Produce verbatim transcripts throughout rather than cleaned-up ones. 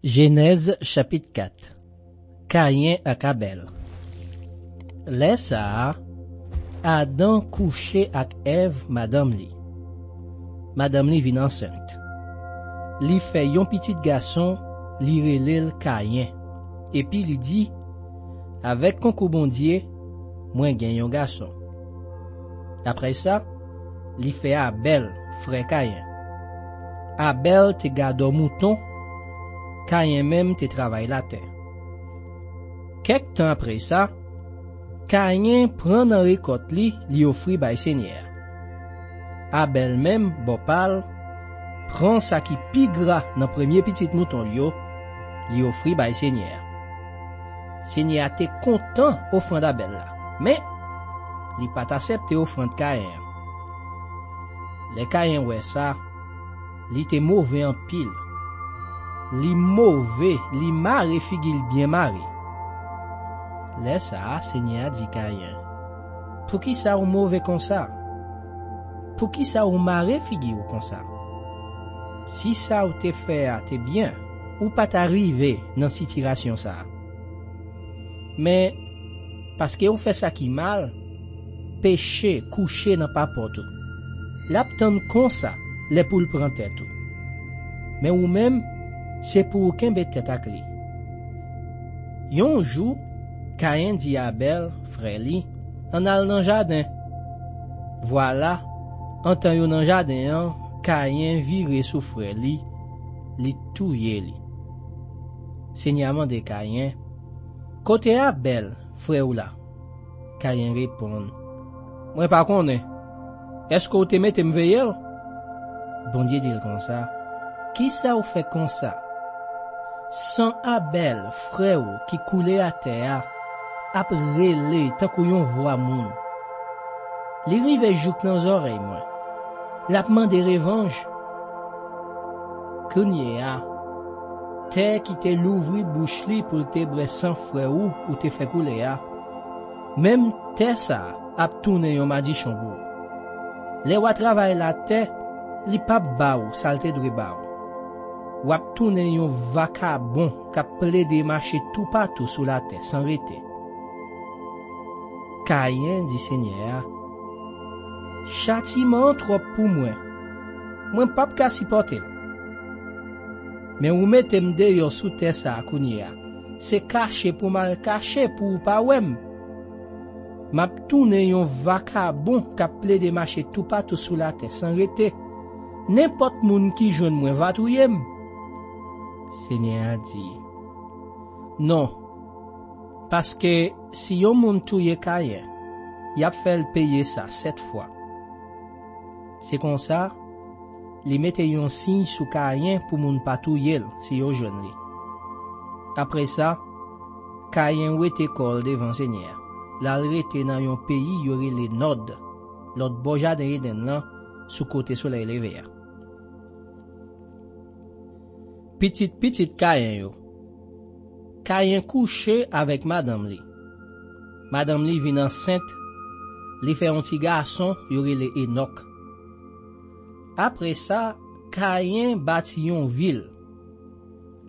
Jenèz chapit kat. Kayen ak Abèl. Lè sa a, Adan kouche ak Èv, madanm li. Madanm li vin ansent. Li fè yon pitit gason, li rele l Kayen. Epi li di, "Avèk konkou Bondye, mwen gen yon gason." Apre sa, li fè Abèl, frè Kayen. Abèl te gadò mouton, Kayen menm te travay latè. Kèk tan apre sa, Kayen pran nan rekòt li, li ofri bay Senyè a. Abèl menm, bò pa l, pran sa ki pi gra nan premye pitit mouton l yo, li ofri bay Senyè a. Senyè a te kontan ofrann Abèl la, men li pa t aksepte ofrann Kayen an. Lè Kayen wè sa, li te move anpil. Li move, li mare figi l byen mare. Lè sa a, Senyè a di Kayen, "Poukisa ou move konsa? Poukisa ou mare figi w konsa? Si sa ou te fè a te byen, ou pa ta rive nan sitiyasyon sa a. Men, paske ou fè sa ki mal, peche kouche nan papòt ou. L ap tann konsa lè pou l pran tèt ou. Men ou menm, se pou ou kenbe tèt ak li." Yon jou, Kayen di Abèl, frè li, "Ann al nan jaden." Vwala, antan yo nan jaden an, Kayen vire sou frè li, li touye li. Senyè a mande Kayen, "Kote Abèl, frè w la?" Kayen reponn, "Mwen pa konnen. Èske w te mete m veye l?" Bondye di l konsa, "Kisa w fè konsa? San Abèl, frè w ki koule atè a, ap rele tankou yon vwa moun. Li rive jouk nan zòrèy mwen. L ap mande revanj." Kounye a, tè ki te louvri bouch li pou l te bwè san frè ou ou te fè koule a, menm tè sa a ap tounen yon madichon pou ou. Lè w a travay latè, li p ap ba ou sa l te dwe ba ou. W ap tounen yon vakabon k ap plede mache toupatou sou latè san rete. Kayen di Senyè a, "Chatiman an twòp pou mwen. Mwen p ap ka sipòte l. Men ou mete m deyò sou tè sa a kounye a. Se kache pou m al kache pou ou pa wè m. M ap tounen yon vakabon k ap plede mache toupatou sou latè san rete. Nenpòt moun ki jwenn mwen va touye m." Senyè a di, "Non, paske si yon moun touye Kayen, y ap fè l peye sa sèt fwa." Se konsa, li mete yon siy sou Kayen pou moun pa touye l si yo jwenn li. Apre sa, Kayen wete kò l devan Senyè a. L al rete nan yon peyi yo rele Nòd, lòt bò jaden Edenn lan, sou kote solèy leve a. Pitit pitit Kayen yo. Kayen kouche avèk madanm li. Madanm li vin ansent, li fè yon ti gason yo rele Enòk. Apre sa, Kayen bati yon vil.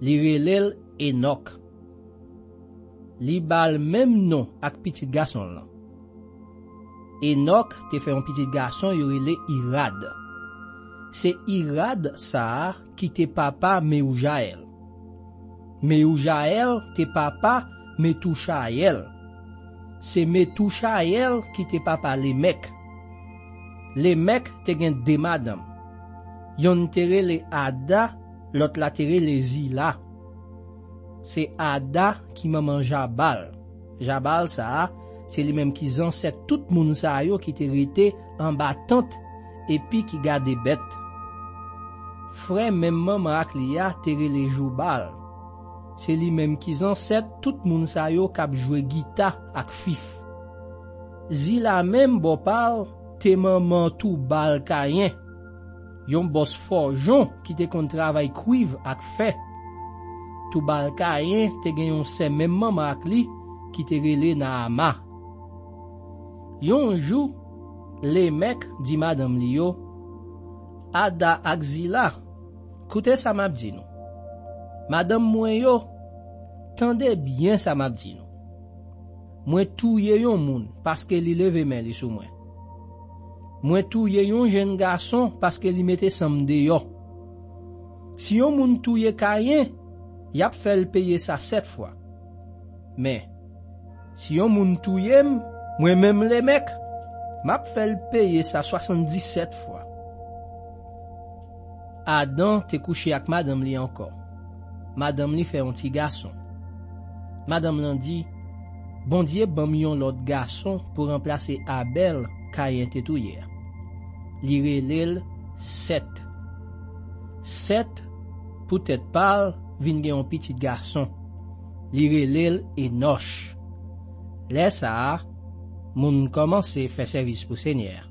Li rele l Enòk. Li ba l menm non ak pitit gason l lan. Enòk te fè yon pitit gason yo rele Irad. Se Irad sa a ki te papa Mewoujayèl. Mewoujayèl te papa Metouchayèl. Se Metouchayèl ki te papa Lemèk. Lemèk te gen de madanm. Yonn te rele Ada, lòt la te rele Zila. Se Ada ki manman Jabal. Jabal sa a, se li menm ki zansèt tout moun sa yo ki te rete anba tant epi ki gade bèt. Frè menm manman ak li a te rele Joubal. Se li menm ki zansèt tout moun sa yo k ap jwe gita ak fif. Zila menm bò pa l te manman Toubal Kayen, yon bòs fòjon ki te konn travay kwiv ak fè. Toubal Kayen te gen yon sè menm manman ak li ki te rele Naama. Yon jou, Lemèk di madanm li yo, Ada ak Zila, koute sa m ap di nou. Madanm mwen yo, tande byen sa m ap di nou. Mwen touye yon moun paske li leve men li sou mwen. Mwen touye yon jenn gason paske li mete san m deyò. Si yon moun touye Kayen, y ap fè l peye sa sèt fwa. Men, si yon moun touye m, mwen menm Lemèk, m ap fè l peye sa swasanndisèt fwa. Adan te kouche ak madanm li ankò. Madanm li fè yon ti gason. Madanm lan di, Bondye ban m yon lòt gason pou ranplase Abèl Kayen te touye a. Li rele l Sèt. Sèt, poutèt pa l, vin gen yon pitit gason. Li rele l Enòch. Lè sa a, moun kòmanse fè sèvis pou Senyè a.